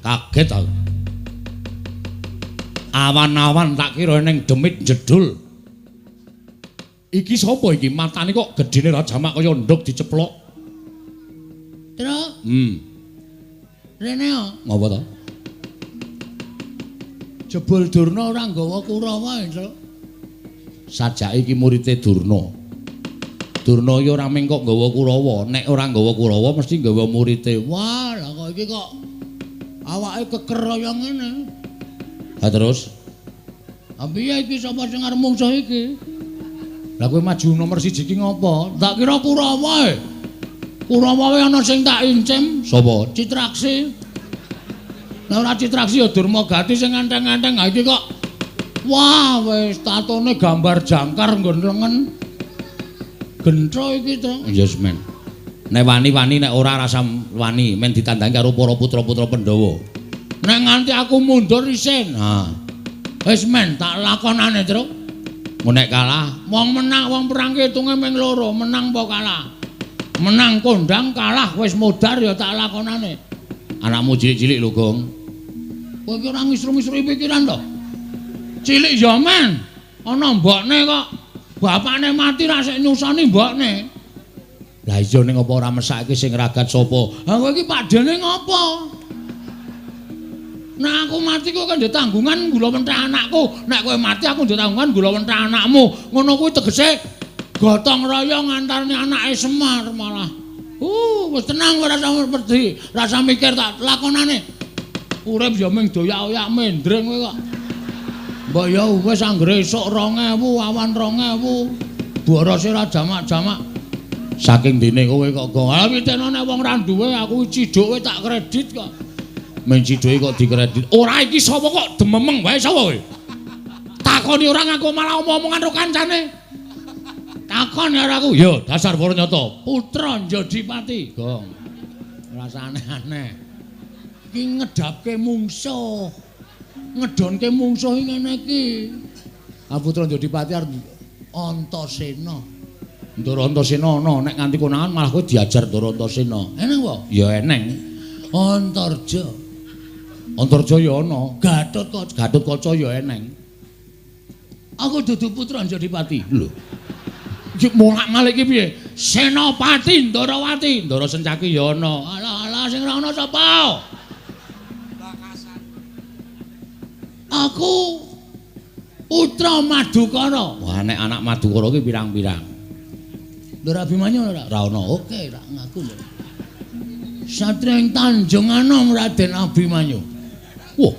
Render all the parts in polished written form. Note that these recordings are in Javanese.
Kaget aku. Awan-awan tak kira ning demit jedul. Iki sapa iki? Matane kok gedene ra jamak kaya nduk diceplok. Truk. Rene yo. Ngopo to? Jebul Durna ora nggawa Kurawa, Truk. Sajake iki murite Durna. Durna iki ora mung kok nggawa Kurawa, nek ora nggawa Kurawa mesti nggawa murite. Wah, lah kok iki kok awake keker kaya ngene. Ha terus? Ha piye iki sapa sing arep mungsuh iki? Lah kowe maju nomor 1 iki ngopo? Tak kira Kurawa e. Kurawa wae ana sing tak incim. Sapa? Citraksi. Lah ora Citraksi ya Durmagati sing enteng-enteng. Ha iki kok wah wis tatone gambar jangkar nggon lengen. Gentro iki to. Ya yes, men. Nek wani-wani nek ora rasa wani men ditandangi karo para putra-putra Pandhawa. Nek nganti aku mundur isin. Ha. Wis men tak lakonane, Truk. Nek kalah, wong menang wong perang ki hitunge ming loro, menang apa kalah. Menang kondang, kalah wis modar ya tak lakonane. Anakmu cilik-cilik lho, Gong. Kowe iki ora ngisru-ngisru pikiran to? Cilik ya men. Ana mbokne kok. Bapakne mati ra sik nyusoni mbokne. Lah iya ning apa ora mesake sing ragat sapa? Ha kowe iki pakdene ngopo? Nek aku mati kowe kan ndek tanggungan gula mentah anakku. Nek kowe mati aku ndek tanggungan gula mentah anakmu. Ngono kuwi tegese gotong royong antarane anake Semar malah. Wis tenang ora usah wedi, rasa mikir tak lakonane. Urip ya mung doyak-oyak mendring kowe kok. Mbok ya wis anggere esuk 2000, awan 2000. Borose ra jamak-jamak. Saking dene kowe kok Gong. Ah pitene nek wong ra duwe aku cidhuke tak kredit kok. Men cidhuke kok dikredit. Ora iki sapa kok dememeng wae sapa kowe? Takoni ora ngaku malah omong-omongan karo kancane. Takon karo aku. Ya dasar para nyata. Putra Njodipati, Gong. Rasa aneh-aneh. Iki ngedapke mungsuh. Ngedonke mungsuh iki ngene iki. Ah Putra Njodipati arep Antasena. Ndara Antasena ana nek nganti konangan malah kowe diajar Ndara Antasena. Eneng apa? Ya eneng. Antarja. Antarja ya ana. Gatotkaca. Gatotkaca ya eneng. Aku dudu putra Njodipati. Lho. Iki molak-malik iki piye? Senopati Ndarawati. Ndara Sencaki ya ana. Alah alah sing ora ana sapa? Aku putra Madukara. Wah nek anak Madukara ki pirang-pirang. Ndara Abimanyu ora? Ora ana. Oke, ra ngaku lho. Satria ing Tanjung Anom Raden Abimanyu. Wah.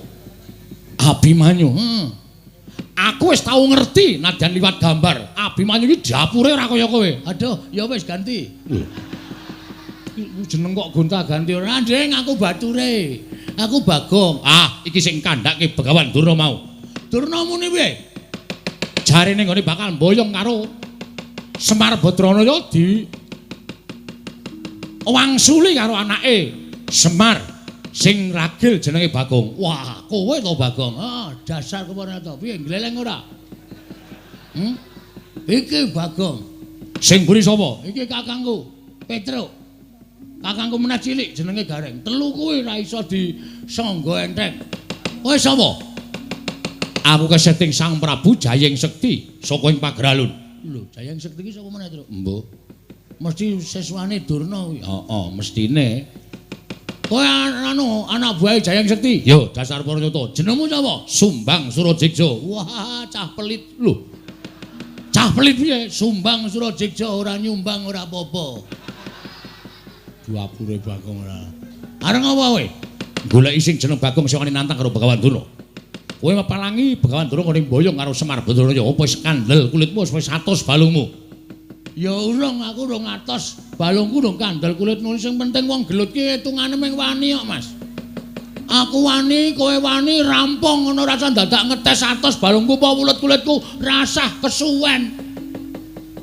Abimanyu. Aku wis tau ngerti nadyan liwat gambar. Abimanyu iki dapure ora kaya kowe. Aduh, ya wis ganti. Lho. Jeneng kok gonta-ganti ora, Nding, aku bature. Aku Bagong. Ah, iki sing kandhake Begawan Durna mau. Durna muni piye? Jarene nggone bakal mboyong karo Semar Badranaya di wangsuli karo anake Semar sing ragil jenenge Bagong. Wah, kowe to Bagong. Ah, dasar kepara to. Piye gleleng ora? Iki Bagong. Sing mburi sapa? Iki kakangku, Petruk. Kakangku meneh cilik jenenge Gareng. Telu kuwi ora iso disangga enteng. Kowe sapa? Aku keseting Sang Prabu Jayeng Sekti saka ing Pageralun. Lho, Jayeng Sekti iki sapa meneh, Truk? Mbuh. Mesti siswane Durna kuwi. Heeh, mestine. Kowe anu anak buahe Jayeng Sekti? Yo, dasar para nyata. Jenengmu sapa? Sumbang Surajeksa. Wah, cah pelit. Lho. Cah pelit piye? Sumbang Surajeksa ora nyumbang ora apa-apa. Dapure Bagong ora. Arep ngopo kowe? Goleki sing jeneng Bagong sing wani nantang karo Begawan Durna. Kowe mapalangi Begawan Durna ngene mboyong karo Semar Badranaya apa wis kandel kulitmu wis 100 balungmu. Ya urung, aku urung atos. Balungku urung kandel kulitmu. Sing penting wong gelut ki hitungane mung wani kok, Mas. Aku wani, kowe wani, rampung ngono rasa dadak ngetes atos balungku apa wulet kulitku, rasah kesuwen.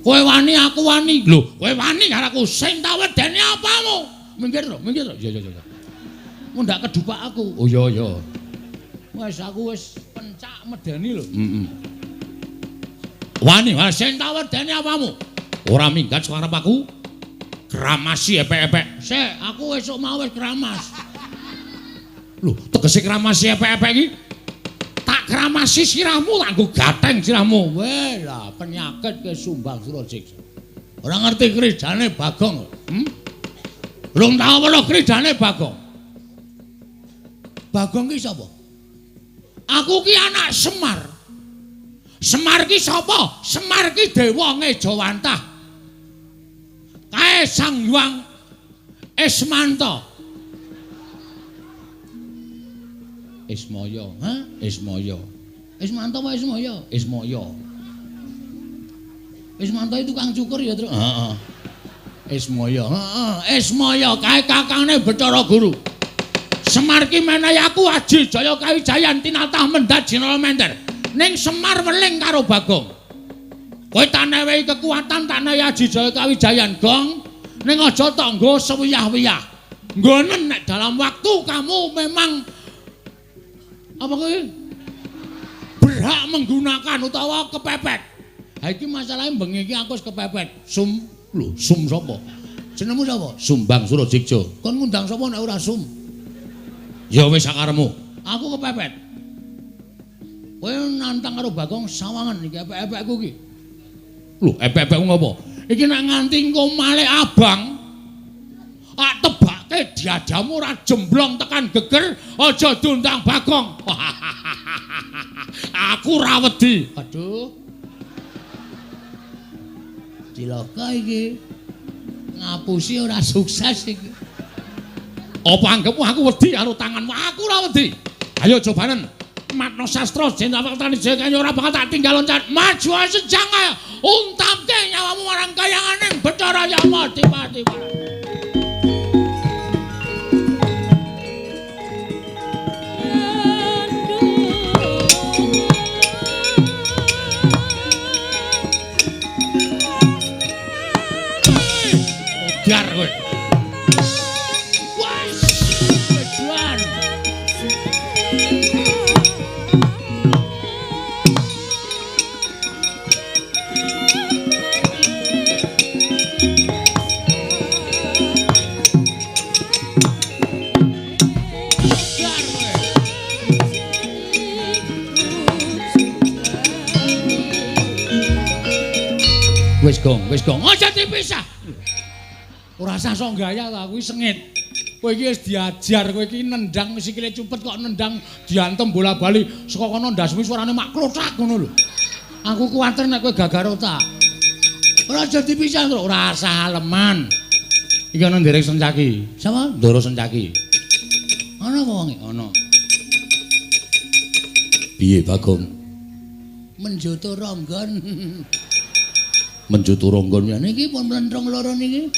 Kowe wani, aku wani. Lho, kowe wani karo aku sing tak wedeni apamu? Minggir to, minggir to. Iya, iya, iya. Mundak kedupak aku. Oh iya, iya. Wis aku wis pencak medeni lho. Heeh. Wani, wah sing tak wedeni apamu? Ora minggat suarep aku. Kramasi epek-epek. Sik, aku esuk mau wis kramas. Lho, tegese kramasi epek-epek iki tak kramasi sirahmu, tak nggo gatheng sirahmu. Weh lah, penyakit ke Sumbang Surajiksa. Ora ngerti krijane Bagong. Rung tau weruh krijane Bagong. Bagong ki sapa? Aku ki anak Semar. Semar ki sapa? Semar ki dewa ngejawantah. Kae Sang Hyang Ismanta. Ismaya, ha? Ismaya. Ismanta apa Ismaya? Ismaya. Ismanta itu tukang cukur ya, Truk? Heeh. Ismaya, heeh. Ismaya kae kakangne Bathara Guru. Semar ki menehi aku aji jaya kawijayan tinatah mendhat jinala menter. Ning Semar weling karo Bagong. Kowe tak newehi kekuatan, tak newehi aji jaya kawijayan, Gong. Ning aja tok nggo sewiyah-wiyah. Nggonen nek dalam waktu kamu memang apa kuwi? Berhak menggunakan utawa kepepet. Ha iki masalahe bengi iki aku wis kepepet. Sum, lho, sum sapa? Jenengmu sapa? Sumbang Surajiksa. Kon ngundang sapa nek ora sum? Ya wis sakaremu. Aku kepepet. Kowe nantang karo Bagong sawangan iki epek-epekku iki. Lho, epek-epekmu ngopo? Iki nek nganti engko malik abang, tak tebake diadamu ora jemblong tekan geger, aja diundang Bagong. Aku ora wedi. Aduh. Cilaka iki. Ngapusi ora sukses iki. Apa anggepmu aku wedi karo tanganmu? Aku ora wedi. Ayo cobanen. Matno sastra jeneng tani jaya ora bakal tak tinggal loncat. Maju sejang ayo. Untapke nyawamu marang kayanganing Bathara Yama Dipati. Modar kowe. Wes, wedan. Wis gong, wis gong. Aja dipisah. Ora usah sok gaya ta, kuwi sengit. Kowe iki wis diajar, kowe iki nendang sikile cupet kok nendang diantem bola-bali saka kono ndasmu suarane mak klothak ngono lho. Aku kuwatir nek kowe gagar otak. Ora aja dipisah, Truk. Ora usah aleman. Iki ana nderek Sencaki. Sapa? Ndara Sencaki. Ana apa wonge? Ana. Piye, Bagong? Menjoto ronggon. Menjoto ronggon ya niki pun mlentrung loro niki.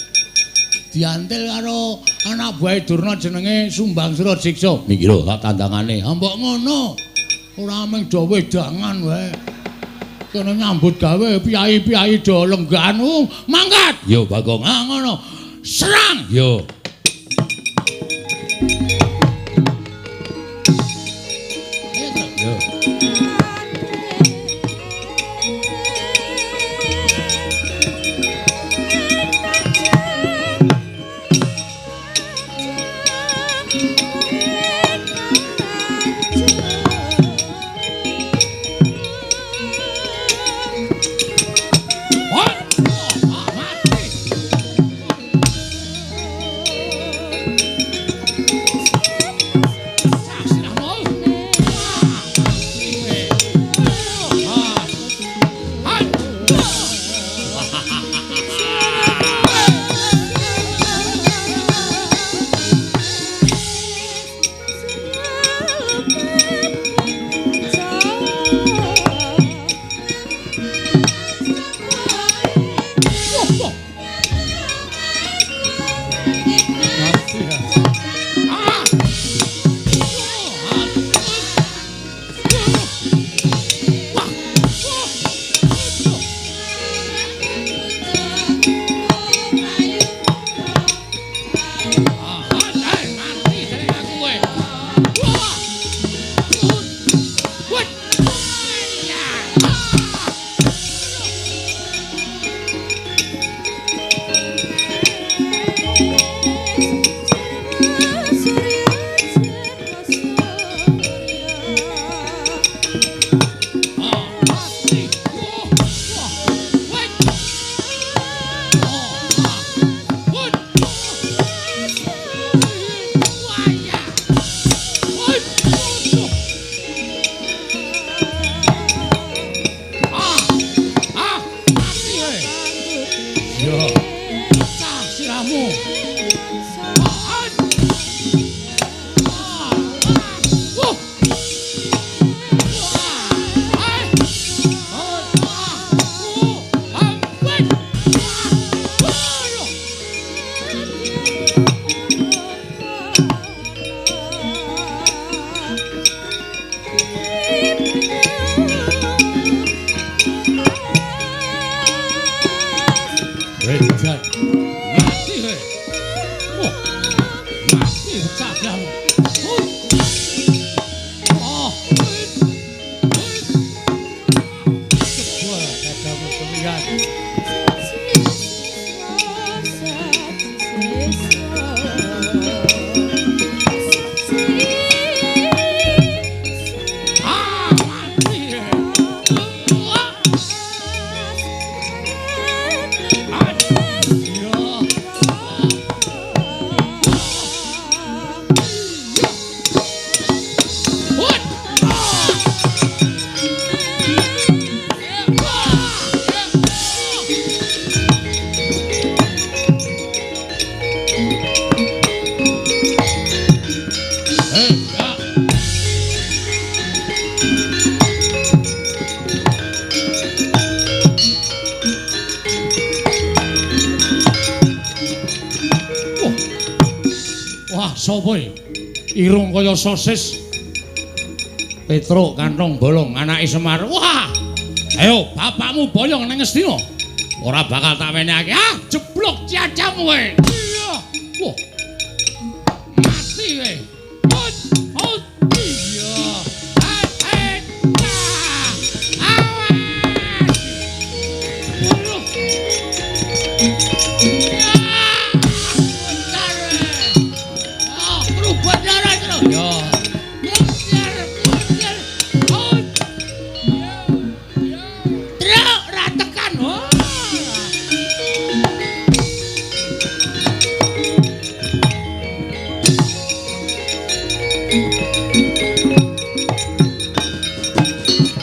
Diantil karo anak buahe Durna jenenge Sumbang Surajiksa. Niki lho tak tandangane. Ha mbok ngono. Ora mung do wedangan wae. Kene nyambut gawe piyai-piyai do lenggahan. Mangkat. Yo Bagong. Ha ngono. Serang. Yo. Yo. Ya. Wah, sapa iki? Irung kaya sosis. Petruk kantong bolong anake Semar. Wah. Ayo bapakmu boyong nang Ngastina. Ora bakal tak wenehake. Ah, jeblok cacamu kowe. Iya. Wah. Mati kowe. Hot, hot. Iya. Ah, awas. Waduh.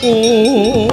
Oh.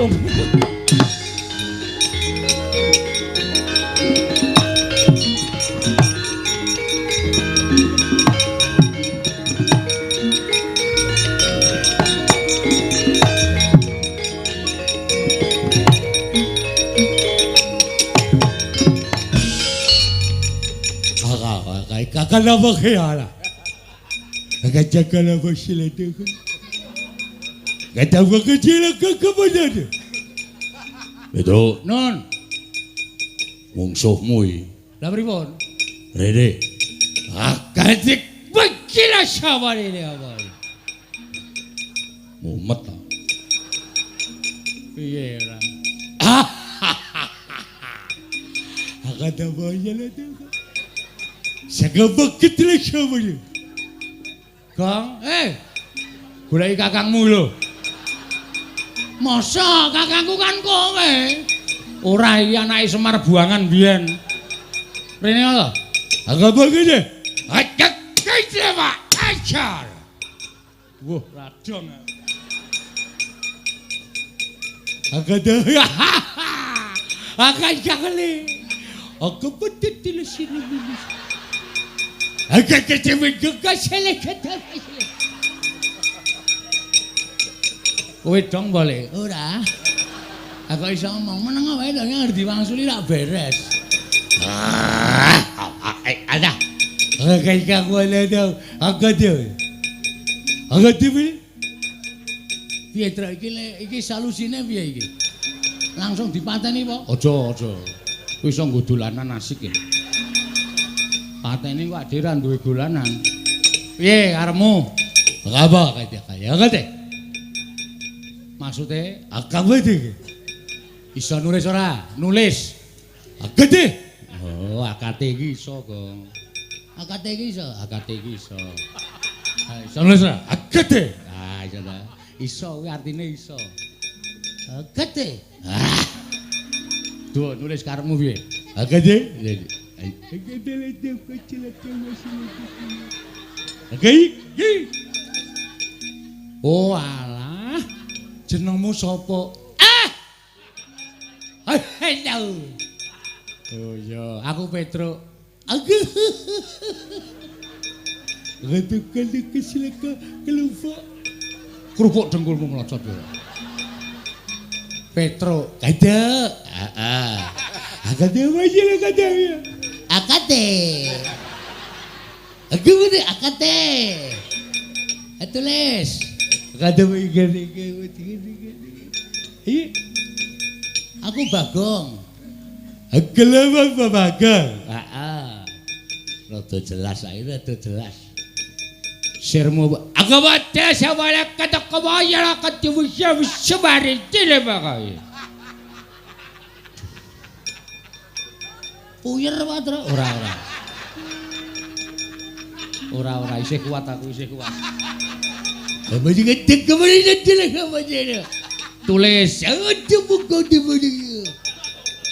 Petro, non. Mungsuhmu iki. Lah pripun? Rene. Akadik bekila sawarene apa. Mumet ta. Piye ora? Gong, goleki kakangmu lho. Masa kakangku kan kowe? Ora iki anake Semar buangan biyen. Rene to? Agak begini. Acak kecewa acar. Wah, radong. Agak agak jakle. Aku betul sini. Agak kecewa juga selek. Kowe dong boleh? Ora. Aku iso ngomong meneng wae to ngerti diwangsuli rak beres. Ada. Piye truk iki iki solusine piye iki? Langsung dipateni apa? Aja, aja. Kuwi iso nggo dolanan asik ya. Pateni kok dhewe ra duwe dolanan. Piye karepmu? Apa kaya kate? Maksude agama iki. Iso nulis ora? Nulis. Agate. Oh, akate iki iso, Gong. Akate iki iso, akate iki iso. Iso nulis ora? Agate. Ah, iso ta. Iso kuwi artine iso. Agate. Ah. Duh, nulis karepmu piye? Agate. Oh, alah. Jenengmu sapa? Ah! Halo. Oh iya, aku Petruk. Aku. Kerupuk dengkulmu mlocot kowe. Petruk, kadek. Heeh. Akate wae akate. Akate. Aku ngene akate. Tulis. Akate iki. Aku Bagong. Gelem Bagong. Heeh. Rada jelas ae, rada jelas. Sirmu aku wae sawala katakawaya katuwisya wisabari tilebakae. Puyer wae, ora ora. Ora ora isih kuat aku isih kuat. Tulis.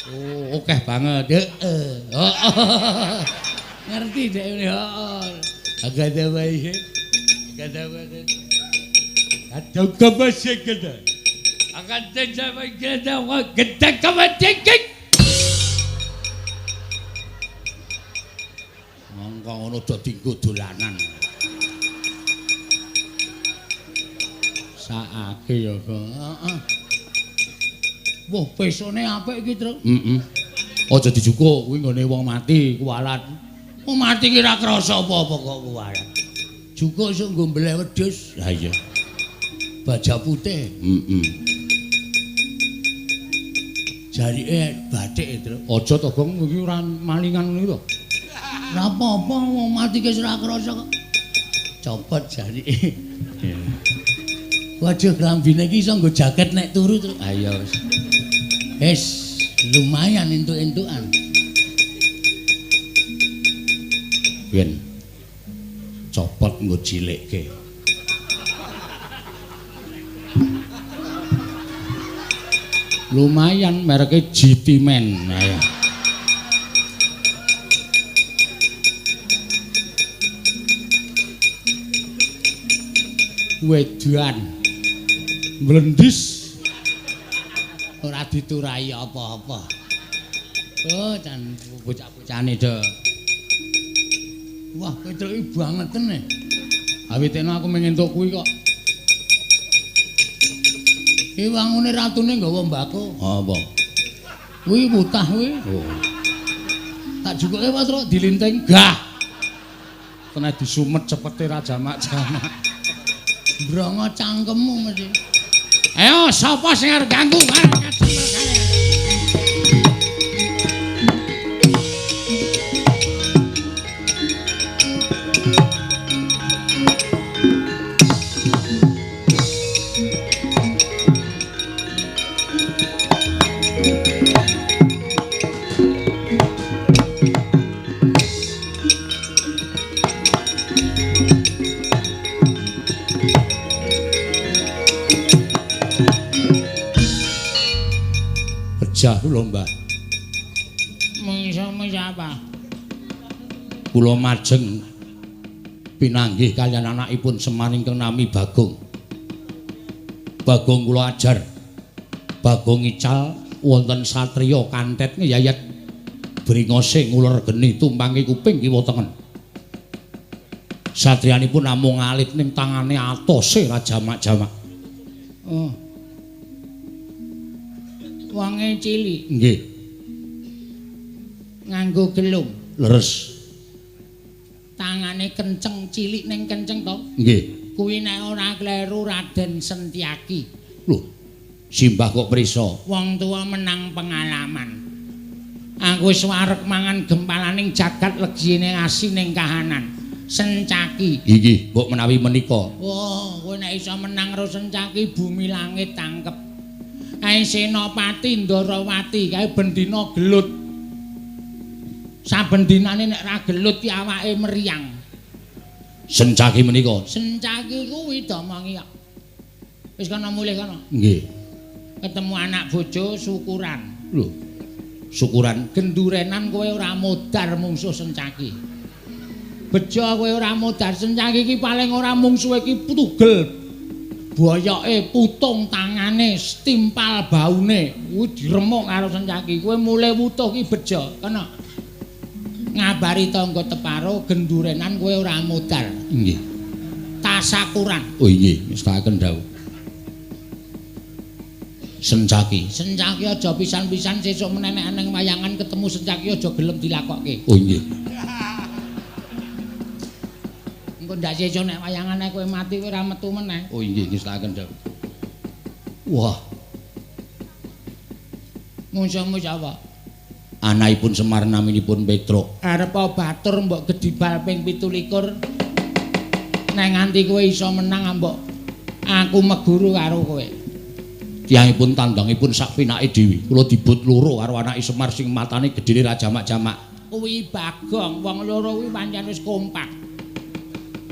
Oh, oke banget. Heeh. Ngerti dek ini. Heeh. Agak ada bae. Agak ada bae. Ada kebasik kita. Agak ada bae kita. Kita kebasik. Mongko ngono do dinggo dolanan. Sakake ya, Gong. Heeh. Wah, pesone apik iki, Truk. Heeh. Aja dijukuk kuwi nggone wong mati kuwalat. Wong mati ki ora krasa apa-apa kok kuwalat. Jukuk iso nggo mbeleh wedhus. Lah iya. Baja putih. Heeh. Jarike bathik, Truk. Aja to, Gong, iki ora malingan ngono to. Ora apa-apa wong mati ki ora krasa kok. Copot jarike. Waduh, klambine iki iso nggo jaket nek turu, Truk. Ha iya wis. Wis, lumayan entuk-entukan. Ben copot nggo cilikke. Lumayan mereke GT Man. Ayo. Wedan mlendis ora diturahi apa-apa. Oh, jan bocah-bocahane do. Wah, Petruk iki bangeten e. Awitene aku mung entuk kuwi kok. Iki wangune ratune nggawa mbako. Apa? Kuwi mutah kuwi. Oh. Tak jukuke apa, Truk? Dilinting. Gah. Kena disumet cepete ra jamak-jamak. Mbrongo cangkemmu mesti. Ayo, sapa sing arep ganggu? Pejah kula, Mbah. Mungsuhmu sapa? Kula majeng pinanggih kaliyan anakipun Semar ingkang nami Bagong. Bagong kula ajar. Bagong ical wonten satriya kantet ngeyayat bringose nguler geni tumpangi kuping kiwa tengen. Satriyanipun namung alit ning tangane atose ra jamak-jamak. Oh. Wonge cilik. Nggih. Nganggo gelung. Leres. Tangane kenceng, cilik ning kenceng to? Nggih. Kuwi nek ora kleru Raden Sentiaki. Lho, simbah kok prisa? Wong tuwa menang pengalaman. Aku wis wareg mangan gempalaning jagat legine asining kahanan. Sencaki. Inggih, mbok menawi menika. Wah, kowe nek iso menang karo Sencaki bumi langit tangkep. Kae Senopati Ndarawati kae bendina gelut. Saben dinane nek ra gelut ki awake meriang. Sencaki menika. Sencaki kuwi domongi kok. Wis kono mulih kono. Nggih. Ketemu anak bojo syukuran. Lho. Syukuran gendurenan kowe ora modar mungsuh Sencaki. Bejo kowe ora modar Sencaki iki paling ora mungsuhe iki tugel. Boyoke putung tangane, stimpal baune, kuwi diremuk karo Sencaki. Kowe mulih wutuh ki bejo, kena. Ngabari tangga teparo gendurenan kowe ora modar. Nggih. Tasakuran. Oh inggih, ngestakaken dawuh. Sencaki. Sencaki aja pisan-pisan sesuk menenek ning wayangan ketemu Sencaki aja gelem dilakokke. Oh inggih. Engko ndak sesuk nek wayangane kowe mati kowe ora metu meneh. Oh inggih, ngestakaken dawuh. Wah. Mungsuhmu sapa? Anakipun Semar naminipun Petruk. Arep batur mbok gedibal ping 27. Nek nganti kowe iso menang mbok aku meguru karo kowe. Tiyangipun tandangipun sak pinake dhewe. Kula dibut loro karo anake Semar sing matane gedene ra jamak-jamak. Kuwi Bagong, wong loro kuwi pancen wis kompak.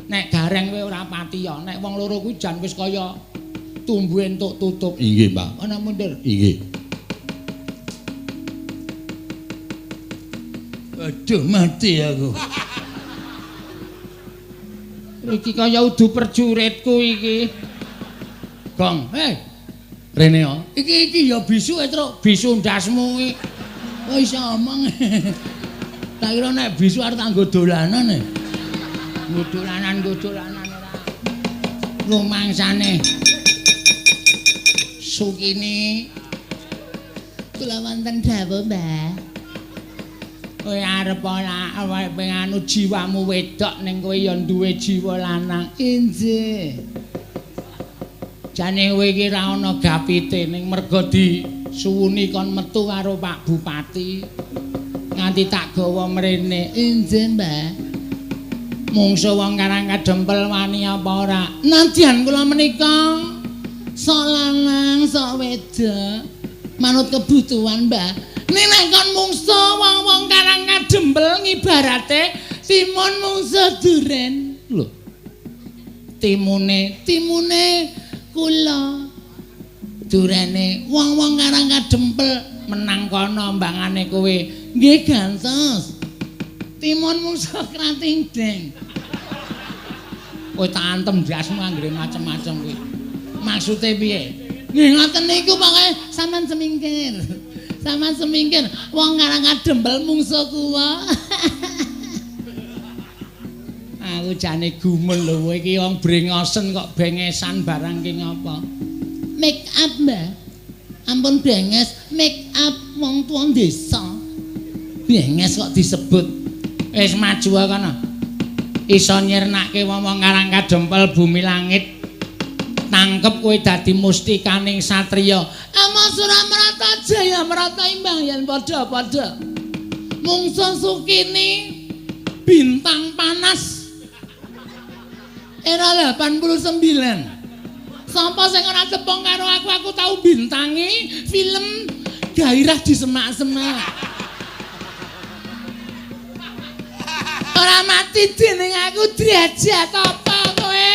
Nek gareng kowe ora patiya, nek wong loro kuwi jan wis kaya tumbu entuk tutup. Inggih, Mbah. Ana mundur. Inggih. Aduh, mati aku. Iki kaya udu perjuritku iki. Gong, hei. Rene yo. Iki iki ya bisu e, Truk. Bisu ndasmu iki. Oh iso omong. Tak kira nek bisu arep tak nggo dolanan e. Nggo dolanan ora. Rumangsane Sukini kula wonten dawuh, Mbah. Kowe arep ora awake anu jiwamu wedok ning kowe ya duwe jiwa lanang. Injih. Jane kowe iki ra ana gapite ning merga disuwuni kon metu karo Pak Bupati. Nganti tak gawa mrene. Injih, Mbah. Mungsuh wong Karang Kadempel wani apa ora? Nadyan kula menika sok lanang sok wedok manut kebutuhan, Mbah. Ning nek kon mungsuh wong-wong Karang Kadempel ngibarate timun mungsuh duren. Lho. Timune, timune kula. Durene wong-wong Karang Kadempel menang kono mbangane kowe. Nggih gantos. Timun mungsuh krating deng. Kowe tak antem ndasmu anggere macem-macem kuwi. Maksude piye? Nggih ngoten niku pokoke sampean semingkir. Sampean semingkir wong Karang Kadempel mungsuh kula. Aku jane gumel lho kowe iki wong brengosen kok bengesan barang ki ngapa? Make up, Mbah. Ampun benges, make up wong tuwa desa. Benges kok disebut. Wis maju kono. Iso nyirnake wong-wong Karang Kadempel bumi langit. Tangkep kowe dadi mustikaning satriya. Ama Suramrata Jaya Mrata imbang yen padha-padha. Mungsuh Sukini bintang panas era 89. Sapa sing ora tepung karo aku, aku tau bintangi film Gairah di Semak-semak. Ora mati dening aku derajat apa kowe?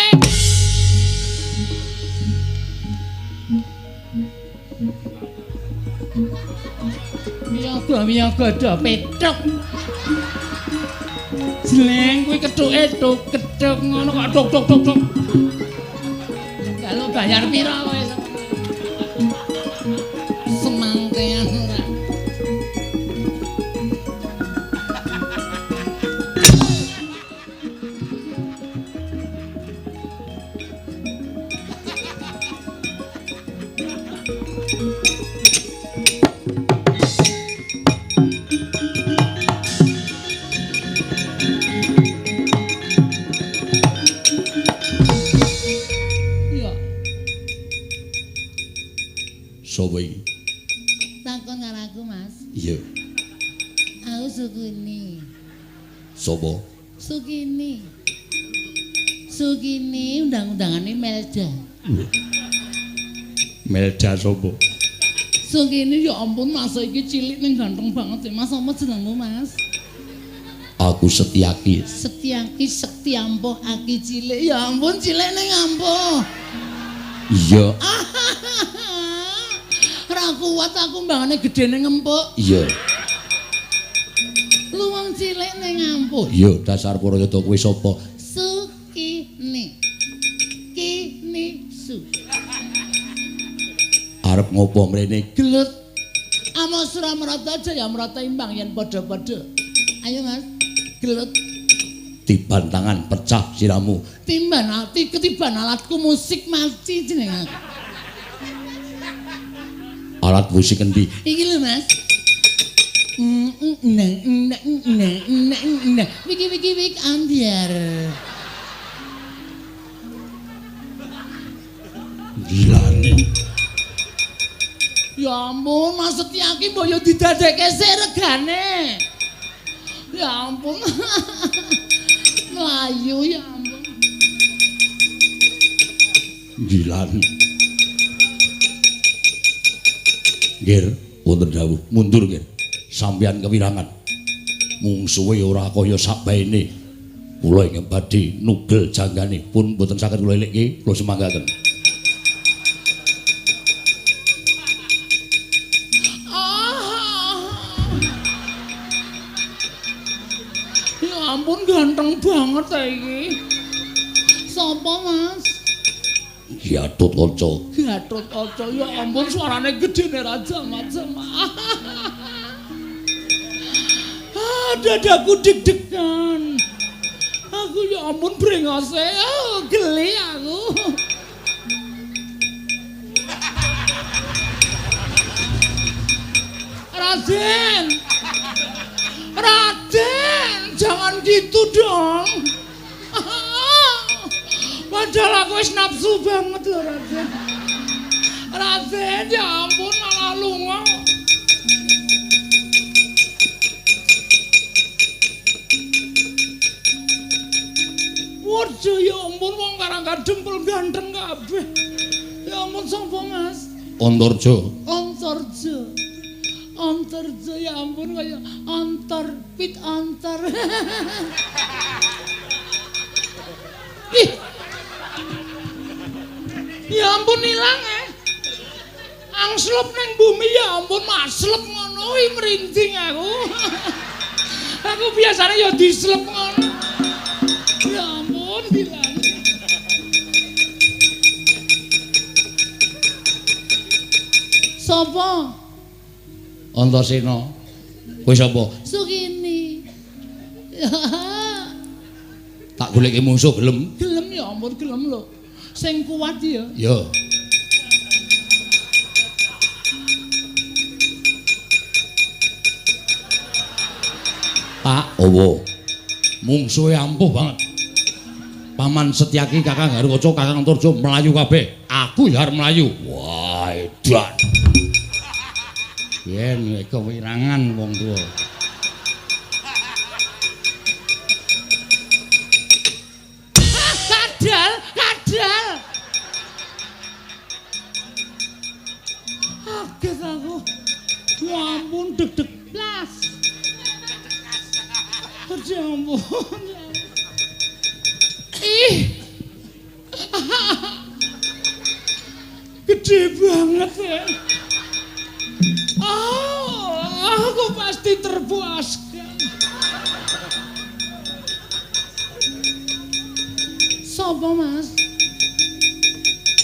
Miyaga-miyaga do petruk. Jleng kuwi kethuke tuk kethuk ngono kok tuk tuk tuk tuk. Kalau bayar pira kowe? Semangkean ora. Sapa iki? Takon karo aku, Mas. Iya. Aku Sukini. Sapa? Sukini. Sukini undang-undangane Melda. Melda sapa? Sukini ya ampun Mas iki cilik ning ganteng banget sih. Mas apa jenengmu, Mas? Aku Setiaki. Setiaki sekti ampuh aki cilik. Ya ampun cilik ning ampuh. Iya. Ora kuat aku mbangane gedene ngempuk. Iya. Lu wong cilik ning ampuh. Iya, dasar Purayada kowe sapa? Sukini. Kini su. Arep ngopo mrene? Gelut. Ama Suramrata Jaya Mrata imbang yen padha-padha. Ayo Mas, gelut. Tiban tangan pecah siramu. Timban ati ketiban alatku musik mati jeneng aku. Alat musik endi? Iki lho, Mas. Wiki wiki wik ambiar. Gilane. Ya ampun, Mas Setiaki mbok yo didadekke sik regane. Ya ampun. Mlayu ya ampun. Gilane. Nggir, wonten dawuh, mundur nggir. Sampeyan kewirangan. Mungsuhe ora kaya sakbaene. Kula ingkang badhe nugel janggane pun mboten saged kula elikke, kula semanggaken. Ya ampun ganteng banget ta iki. Sapa, Mas? Gatot Kaca. Gatot Kaca, ya ampun suarane gedene raja macam. Ah, dadaku deg-degan. Aku ya ampun brengose, oh, geli aku. gitu dong. Padahal aku wis nafsu banget lho, Raden. Raden, ya ampun malah lunga. Waduh, ya ampun wong Karang Kadempel ganteng kabeh. Ya ampun sapa, Mas? Antarja. Antarja. Antarja ya ampun kaya antar pit antar. Ih. Ya ampun ilang eh. Angslep ning bumi ya ampun maslep ngono kuwi merinding aku. Aku biasane ya dislep ngono. Ya ampun ilang. Sopo? Antasena. Kowe sapa? Sukini. Tak goleki mungsuh gelem. Gelem ya ampun gelem lho. Sing kuat ya. Ya. Pak Owo. Mungsuhe ampuh banget. Paman Setyaki, Kakang Garukaca, Kakang Antarja mlayu kabeh. Aku ya arep mlayu. Wah, edan. Yen kewirangan wong tuwa. Kadal, kadal. Kaget aku. Ya ampun deg-deg blas. Ya ampun. Ih. Gede banget ya. Oh, aku pasti terpuaskan. Sopo, Mas?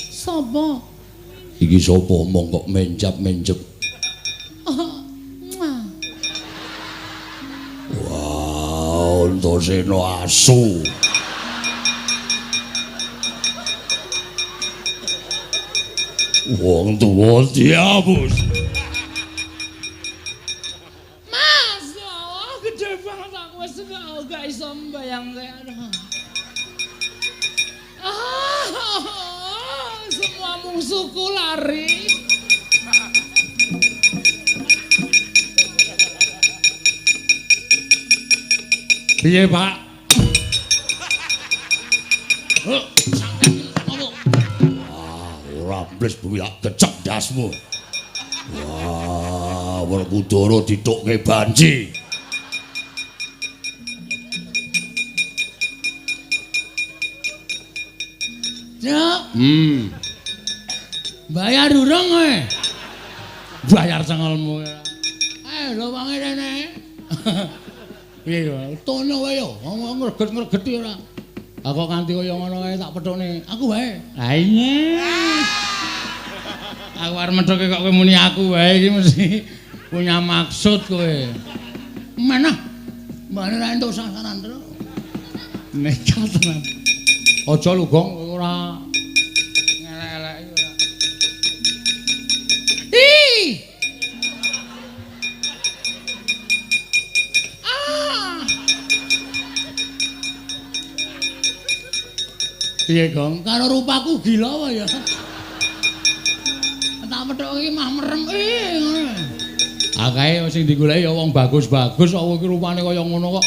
Sopo? Iki sapa omong kok menjap-menjep? Oh, wah, Antasena asu. Wong tuwa diapus. Mas, oh, gede banget aku wis gak iso mbayangke. Ah, semua musuhku lari. Piye, Pak? Wah, ora mbles bumi tak gecek ndasmu. Wah, Werkudara ditukke banji. Cuk. Bayar urung kowe? Bayar cengelmu. Lho wong rene. Piye yo? Tono wae yo, ngomong ngreget-ngregeti ora. Aku kanthi kaya ngono kae tak pethukne. Aku wae. Ha iya. Aku arep methuke kok kowe muni aku wae iki mesti punya maksud kowe. Menah. Mbane ra entuk sasaran terus. Nekat tenan. Aja lho, Gong, ora ngelek-eleki ora. Ih. Ah. Piye, Gong? Karo rupaku gila apa ya? Tak methuke iki mah merem ngono. Ah kae sing digoleki ya wong bagus-bagus kok iki rupane kaya ngono kok.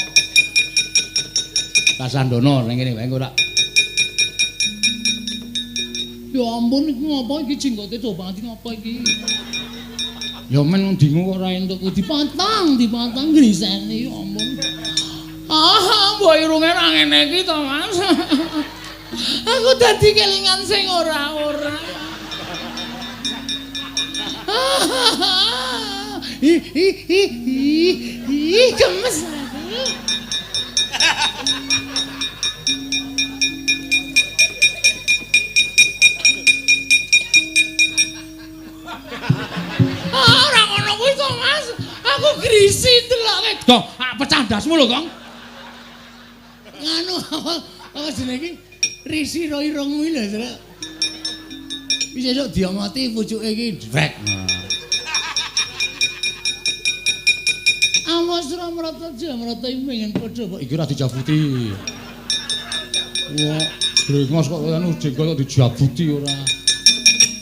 Kasandono ning kene wae engko tak. Ya ampun iki ngopo iki jenggote coba nganti ngopo iki? Ya men dingu kok ora entuk dipotong, dipotong griseni ya ampun. Ah, mbok irunge ra ngene iki to, Mas. Aku dadi kelingan sing ora-ora. Ih ih ih ih gemes aku. Ah, ora ngono kuwi to, Mas. Aku grisi deloke. Gong, pecah ndasmu lho, Gong. Nganu apa jenenge iki? Risi ro irung kuwi lho, Truk. Wis esuk diomoti pucuke iki, drek. Awas Ramrata Jamrata pengen padha kok iki ora dijabuti. Wah, brengos kok anu jenggot kok dijabuti ora.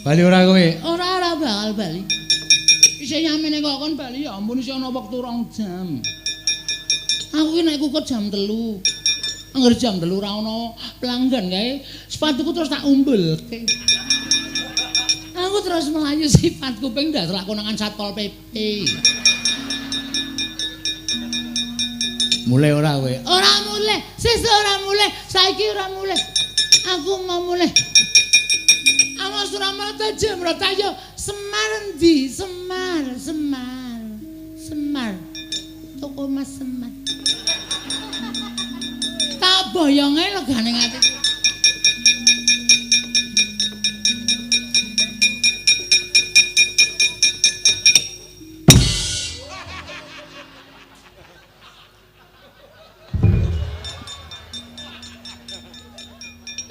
Bali ora kowe? Ora ora bakal bali. Isih yamene kok kon bali ya ampun isih ana wektu 2 jam. Aku ki nek kukut jam 3. Angger jam 3 ora ana pelanggan kae, sepatuku terus tak umbulke. Aku terus melayu sifat kuping ndas lakonangan Satpol PP. Mulai ora kowe? Ora mulai, sesuk ora mulai, saiki ora mulai. Aku mau mulai. Awas Ramrata Jamrata yo Semar endi? Semar, Semar. Semar. Toko Mas Semar. Tak boyonge legane ati.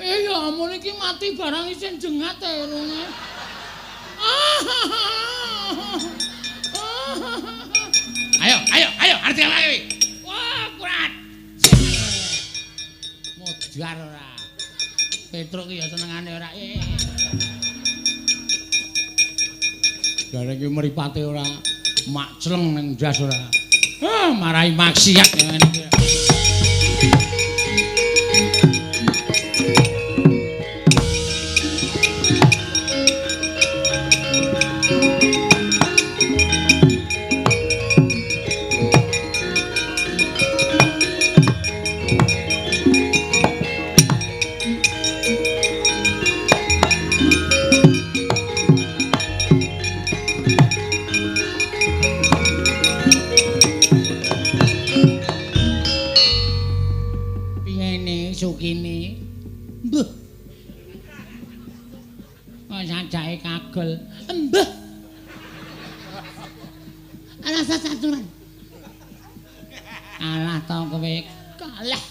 Ya ampun iki mati barang isin jengat erunge. Ayo, ayo, ayo, arti apa iki? Wah, kurat. Modar ora. Petruk ki ya senengane ora. Jare iki mripate ora mak cleng ning ndas ora. Hah, marai maksiat ngene iki. Sukine mbuh kok sajake kagel mbah rasa caturan kalah to kowe kalah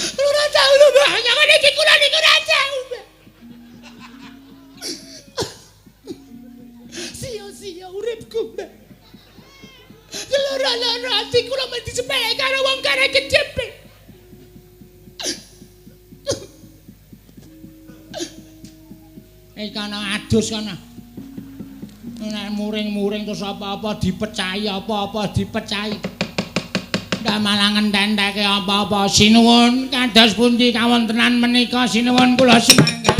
ora tau lho mbah nyangane iki kula niku ora tau mbah sia-sia uripku mbah. Loro-loro ati kula mesti disepeleke karo wong kare gedhe. Kana adus kana. Nek muring-muring terus apa-apa dipecahi, apa-apa dipecahi. Ndak malah ngententeke apa-apa. Sinuwun kados pundi kawontenan menika sinuwun kula semangke.